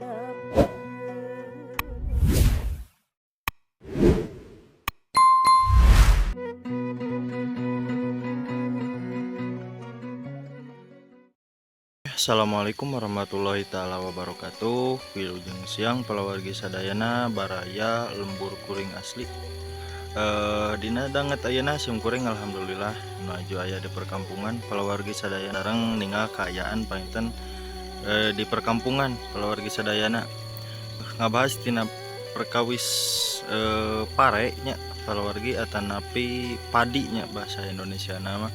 Assalamualaikum warahmatullahi taala wabarakatuh. Wilujeng siang palawargi sadayana, baraya lembur kuring asli. Dina danget ayeuna sim kuring alhamdulillah nuju aya di perkampungan, palawargi sadayana, sareng ningal kaayaan panginten di perkampungan, palawargi sadayana, ngabahas tina perkawis pare nya, palawargi, atanapi padi nya bahasa Indonesia nama.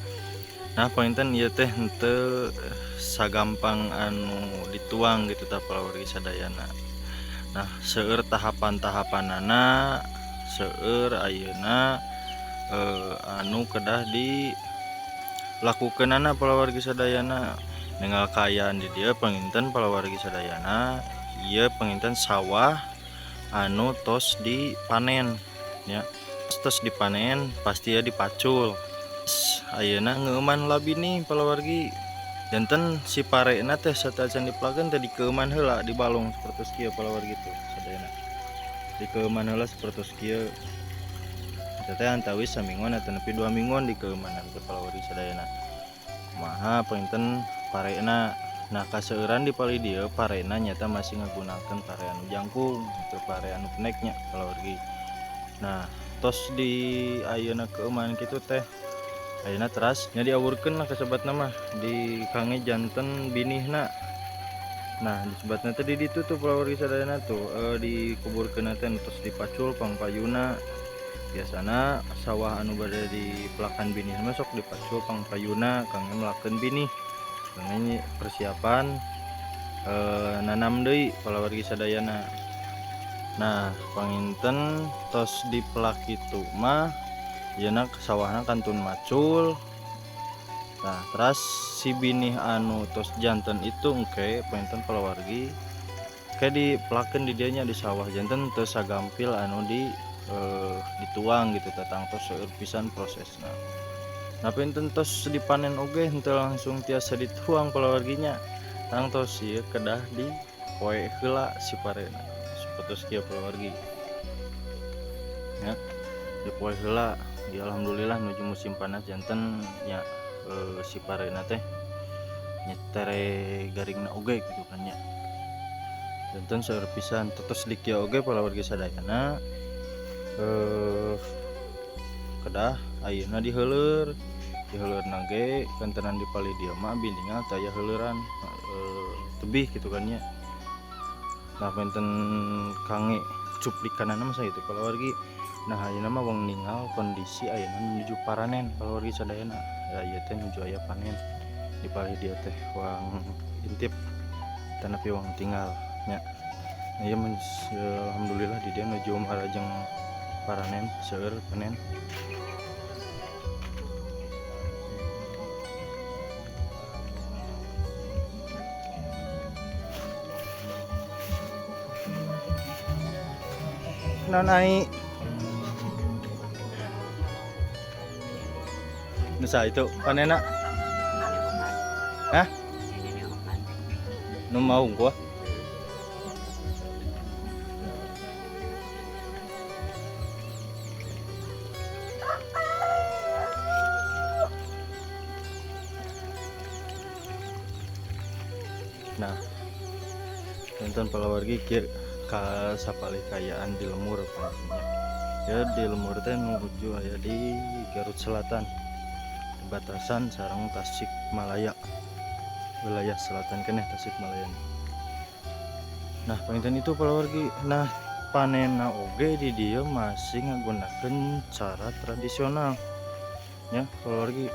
Nah, panginten ieu teh henteu sagampang anu dituang gitu tah, palawargi sadayana. Nah, seueur tahapan-tahapanana, seueur ayeuna anu kedah dilakukeunana, palawargi sadayana. Ningal kaayaan di dieu panginten, palawargi sadayana, ieu panginten sawah anu tos dipanen nya. Tos dipanen pasti ya dipacul. Ayeuna ngeueuman heula binih, palawargi. Janten si parena teh sateuacan dipelakeun teh dikeueuman heula, dibalong sapertos kieu, palawargi tuh sadayana. Dikeueuman heula sapertos kieu. Eta teh antawis samingguan atanapi 2 mingguan dikeueumanan teh, palawargi sadayana. Kumaha panginten parena. Nah, kaseueuran di palih dieu parena nyata masih ngagunakeun pare anu jangkung teu pare anu pendek nya, palawargi. Nah, tos di ayeuna keueuman kitu teh ayeuna teras nya diawurkeun lah kasebatna mah di kangge janten binihna. Nah, disebatna teh di ditu tuh, palawargi sadayana tuh dikuburkeun teh tos dipacul pangpayuna. Biasana sawah anu bade dipelakan binih mah sok dipacul pangpayuna kangge melakeun binih, kangge persiapan nanam deui, palawargi sadayana. Nah, panginten tos dipelak kitu mah yeuna sawahna kantun macul. Nah, teras si binih anu tos janten itu engke panginten, palawargi, ke dipelakeun di dieu nya, di sawah. Janten teu sagampil anu dituang gitu tah, tangtos seueur pisan prosesna. Nah, panginten tos dipanen oge henteu langsung tiasa dituang, palawargi nya. Tangtos ieu kedah dipoe heula si parena sapertos kieu, palawargi nya, dipoe heula. Ya, alhamdulillah nuju musim panas, janten nya si parena teh nya tere garingna oge gitu kan nya. Janten seueur pisan tetos di kieu oge, palawargi sadayana, kedah ayeuna diheuleur. Diheuleurna ge kantenan di palih dieu mah abi ningal teu aya heuleuran tebih gitu kan nya. Nah, panginten kangge cuplikanana mah sakitu, palawargi. Nah, ayeuna mah wong ningal kondisi ayeuna menuju paranen, palawargi sadayana. Ya, ieu teh nuju aya panen di palih dieu teh, wang intip tanapi wang tinggal nya. Nah, ieu alhamdulillah di dieu nuju marajeng paranen, seueur panen. Naon ai? Nusa itu panena? Hah? Nu mau gua? Nah, nonton palawargi kieu ka sapalih kaayaan di lemur panginten. Ya, di lemur teh nuju aya di Garut Selatan, batasan sareng Tasikmalaya, wilayah selatan keneh Tasikmalaya. Nah, panginten itu, palawargi. Nah, panenna oge di dieu masih ngagunakeun cara tradisional ya, palawargi,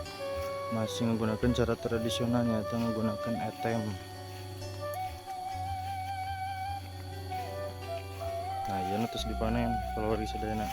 masih menggunakan cara tradisional, nyata menggunakan etem. Nah, ieu terus dipanen, palawargi sadayana.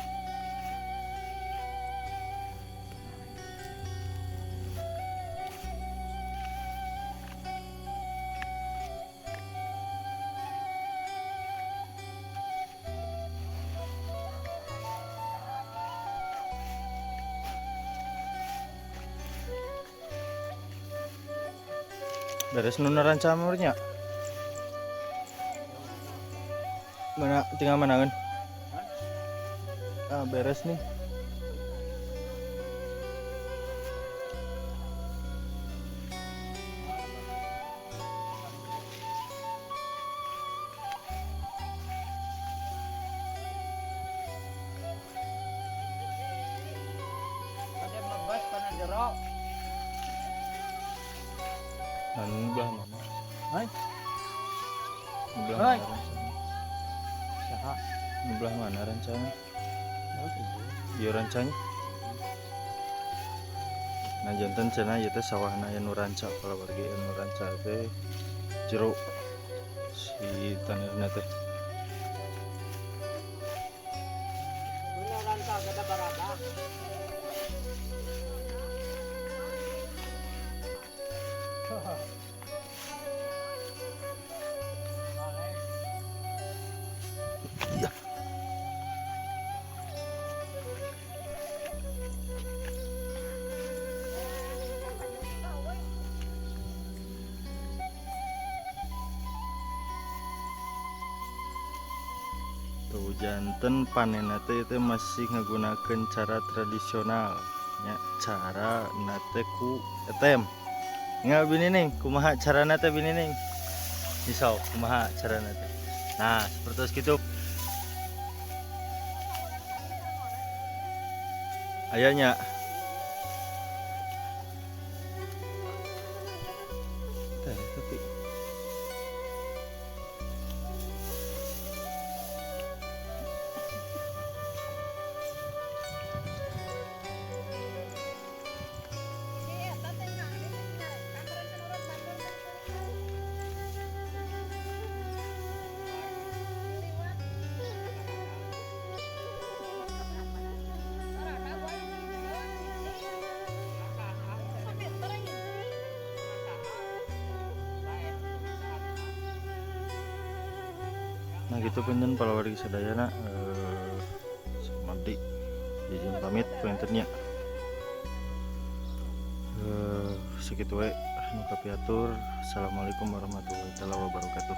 Beres nu narancamurnya. Mana tinggal mana kan? Ah, beres nih. Ada mabas kana jero. Anu belah mana? Hai. Belah Hai. mana rencana? Saha? Belah mana rencana? Oh, gitu. Ieu rancanya. Nah, janten cenah ieu teh sawahna aya nu ranca, palawargi anu ranca teh jero si taneuhna teh. Guna ranca kada barada. Iya. Tuh, janten panen teh itu masih menggunakan cara tradisional ya, cara nate ku etem. Nggak, bini ning, kumaha cara nate, bini ning? Misal kumaha cara nate? Nah, seperti itu ayahnya. Teh, tapi nah gitu punten palawargi sadayana, abdi izin pamit punten nya. Segitu we anu kapihatur. Assalamualaikum warahmatullahi wabarakatuh.